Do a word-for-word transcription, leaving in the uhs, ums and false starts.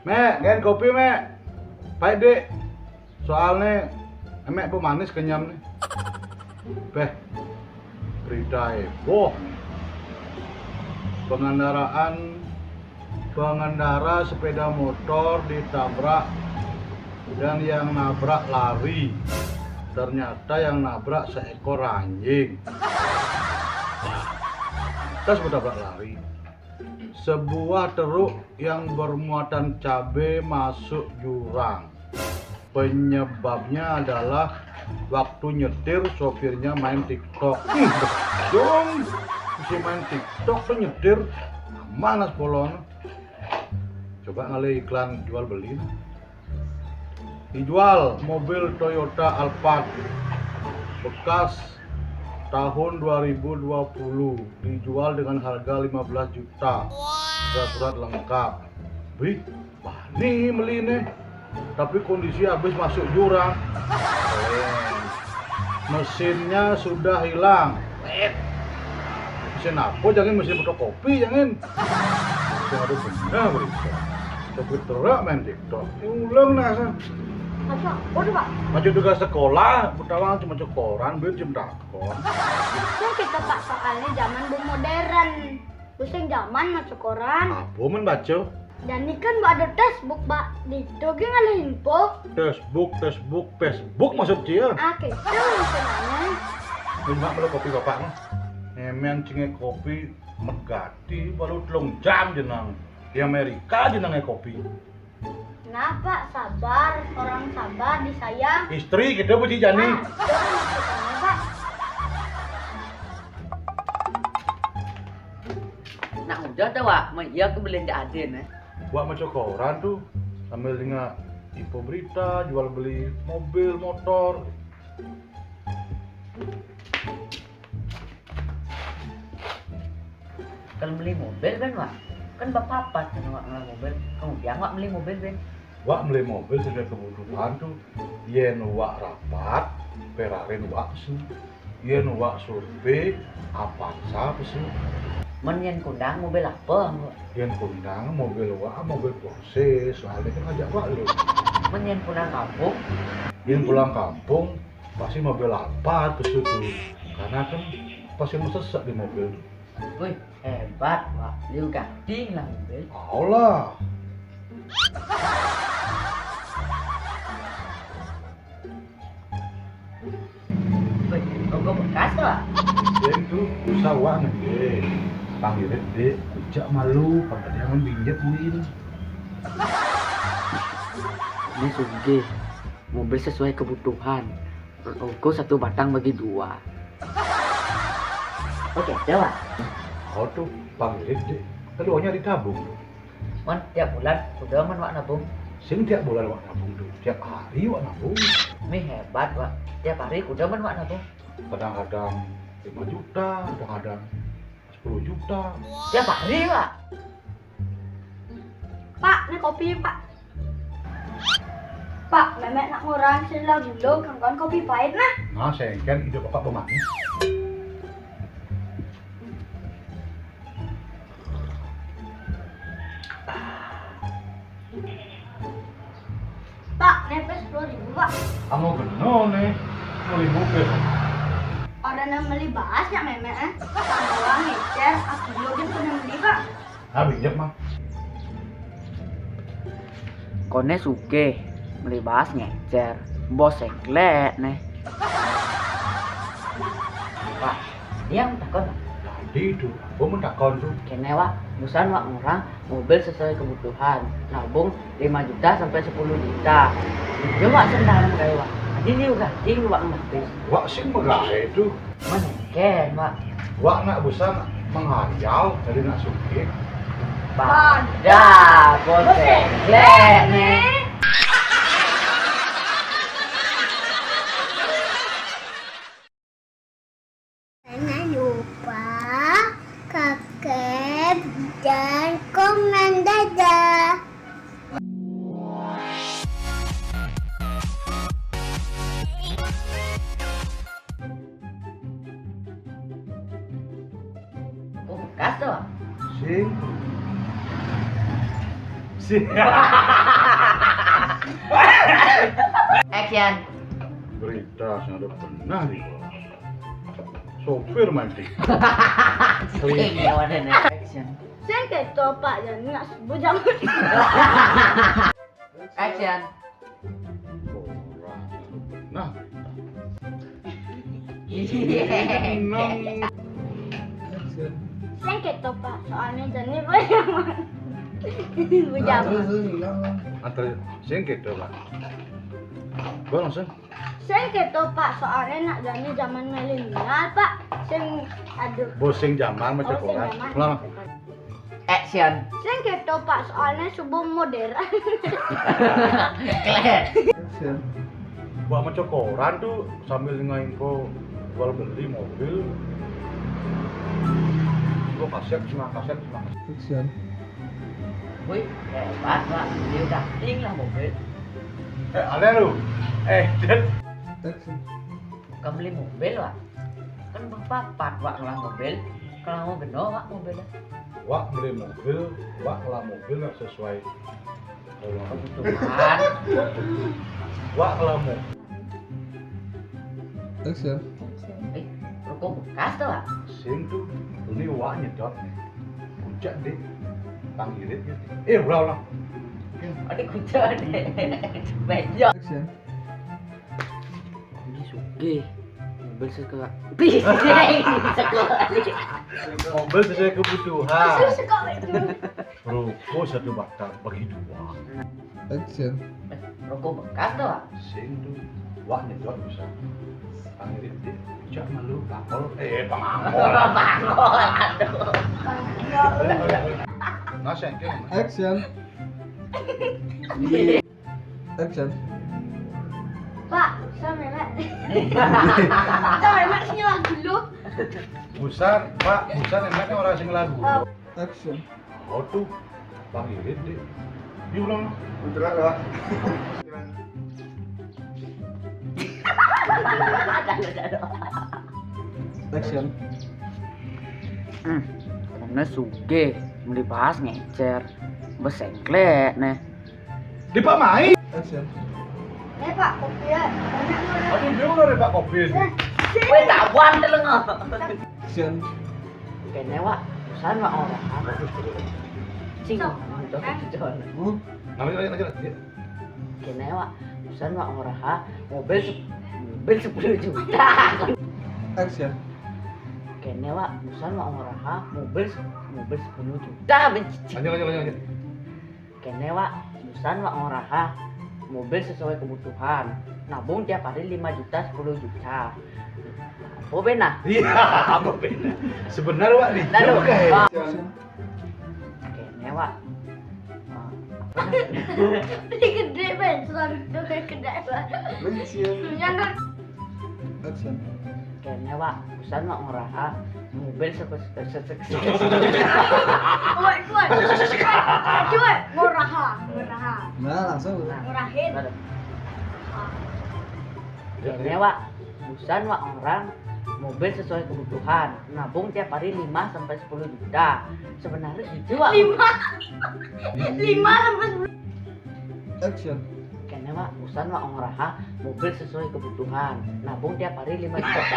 Mek, gen kopi, Mek. Pait, Dik. Soalnya, Emek bu manis kenyam nih. Beh, berita heboh nih. Pengendaraan, pengendara sepeda motor ditabrak dan yang nabrak lari. Ternyata yang nabrak seekor anjing. Tas bertabrak lari. Sebuah truk yang bermuatan cabe masuk jurang. Penyebabnya adalah waktu nyetir sopirnya main TikTok. Ih, dong, bisa main TikTok tuh nyetir. Mana sepolon? Coba ngalih iklan jual beli. Dijual mobil Toyota Alphard bekas tahun dua ribu dua puluh, dijual dengan harga lima belas juta. Surat-surat lengkap. Wih, bani beli nih. Tapi kondisi habis masuk jurang. Mesinnya sudah hilang. Mesin apa, jangan mesin fotokopi, jangan. Sing ada bener berita. Sopir truk main TikTok. Ini ulang nah, sa. Masa? Waduh, Pak. Maju juga sekolah, pertama cuma cek koran, biar jam takon. Kan kita, Pak, soalnya zaman belum modern. Terus yang zaman maca koran. Apa men baca? Dan ini kan ada Facebook, Pak. Di itu ge ngalih info. Facebook, Facebook, Facebook maksud dia. Ah, gitu maksudnya. Ini mak perlu kopi bapak mah. Ngemen cinge kopi megati baru telung jam jenang. Di Amerika jenang kopi. Kenapa? Sabar, orang sabar disayang. Istri kita puji jani. Ah, itu maksudnya, Pak. Nak udah tau, Wak, ma-, iya aku belanja aden, eh. Wak maca koran tuh, sambil dengar info berita, jual beli mobil, motor. Kalau beli mobil, Ben, Wak, kan bapak kan Wak ngelah mobil. Kemudian Wak beli mobil, Ben. Wak beli mobil sesuai kebutuhan tuh. Yen wak rapat, Ferrari wak pesu. Yen wak survei, Avanza pesu. Men yen kundang mobil apa, Wak? Yen kundang mobil wak, mobil Porsche, soalnya kan ngajak wak lu. Men yen pulang kampung? Yen pulang kampung, pasti mobil apa pesu tuh. Karena kan pasti mau sesak di mobil tuh. Wih, hebat, Wak. Liu gading lah, mobil. Alah. Wih, toko bekas tuh, Wak. Dia itu usah wak ngede. Panggilnya dek, kujak malu, panggilnya jangan binjek win. Ini sugih, mobil sesuai kebutuhan. Rokok satu batang bagi dua. Oke, coba. Oh tuh, Bang Rik, Dik. Keduanya ditabung tuh. Man, tiap bulan udah man wak nabung. Sing tiap bulan wak nabung tuh. Tiap hari wak nabung. Mi hebat, Wak. Tiap hari udah man wak nabung. Kadang-kadang lima juta, kadang-kadang sepuluh juta. Tiap hari, Wak. Pak, ini kopi, Pak. Pak, memek nak ngurang sila gula, kangkon kopi pahit nah. Nah, sengken hidup bapak pemanis. Pak, nepes sepuluh ribu, Pak. Amo geno nih, sepuluh ribu pes. Orang yang beli bahas ya memek, eh. Tambah uang ngecer, aku juga pernah beli, Pak. Habis jep mah. Kone suke, beli bahas ngecer, bos sengklek nih. Pak, dia yang takon, Pak. Tadi itu, aku mau takon tuh. Kene, Wak, busan wak ngurang mobil sesuai kebutuhan, nabung lima juta sampai sepuluh juta. Dia wak senang kayak wak. Tadi dia udah, dia wak ngerti. Wak sing megawe tuh. Mana ken, Wak? Wak nak busan menghayal, jadi nak sugih. Pada bos sengklek nih. Jangan lupa subscribe dan komen, dadah. Oh, bekas tuh. Sing. Action. Berita sing ada benar iki. Sopir mancing. Sing ya, wadah nih. Action. Sing keto, Pak, jan nak sebut jaman. Action. Ora benar. Iya. Nang. Sing keto, Pak, soalnya jane bojaman. Bojaman. Antar sing keto, Pak. Gua langsung. Sing keto, Pak, soalnya nak jane zaman milenial, Pak. Sing, aduh. Bos sing jaman maca koran. Ulang. Action. Sing keto, Pak, soalnya subuh modern. Keren. Action. Wah, maca koran tuh sambil ngaingko jual beli mobil. Gua kaset, semua kaset, semua kaset. Action. Wih, hebat, Pak. Dia udah ting lah mobil. Eh, aneh lu. Eh, Jen. Action. Bukan beli mobil, Pak. Kan berpapat, Pak, ngelah mobil. Kalau mau geno, Pak, mobil. Wak beli mobil, wak ngelah mobil nggak sesuai kebutuhan. Wak ngelah mobil. Action. Eh, rokok bekas tuh, Pak. Sing tuh, ini wak nyedot nih. Puncak deh, tang irit gitu. Eh, ulang, ulang. Ada kucing deh. Banyak. Action. Ini sugih. Mobil sekolah. Bising sekolah. Mobil sesuai kebutuhan. Susu kok itu. Rokok satu batang bagi dua. Action. Eh, rokok bekas tuh, Pak. Sing tuh. Wah, nyedot bisa. Tang irit deh. Puncak malu bakol. Eh, pangakol. Bakol, aduh. Nah, sengkeng. Action. Action. Pak, sama enak. Sama enak sih lagu lu. Busan, Pak, busan enaknya orang sing lagu. Oh. Action. Oh tuh, Bang Irit deh. Diulang. Muncrat, Pak. Action. Hmm, kone sugih, meli pas ngecer. Besengklek nih. Di Pak Mai. Action. Eh, Pak, kopi ya. Banyak banget. Aduh, dia udah ada Pak Kopi. Eh, sini. Weh, tawan telenga. Action. Kene, Wak, busan, Wak, ora. Sing. Sok. Cocok, cocok. Hmm? Namanya lagi, lagi, lagi. Kene, Wak, busan, Wak, ora. Mobil se-, mobil sepuluh juta. Action. Kene, Wak, busan, Wak, ora. Mobil se-, mobil sepuluh juta, benci. Lanjut, lanjut, lanjut, lanjut. Kene, Wak, busan, Wak, ngoraha mobil sesuai kebutuhan. Nabung tiap hari lima juta, sepuluh juta. Apa bena? Iya, apa bena? Sebenarnya, Wak, nih. Lalu, oke. Wak. Kene, Wak. Ini gede, Ben. Selalu gede, Wak. Lucu. Yang Action. Kene, Wak, busan, Wak, ngoraha mobil sek-, sek-, sek-, sek-, Wak, Wak. Wak, ngoraha, ngoraha. Nah, langsung. Ngorahin. Kene, Wak, busan, Wak, orang mobil sesuai kebutuhan. Nabung tiap hari lima sampai sepuluh juta. Sebenarnya gitu, Wak. Lima. Lima sampai sepuluh. Action. Kene, Wak, busan, Wak, ngoraha mobil sesuai kebutuhan. Nabung tiap hari lima juta.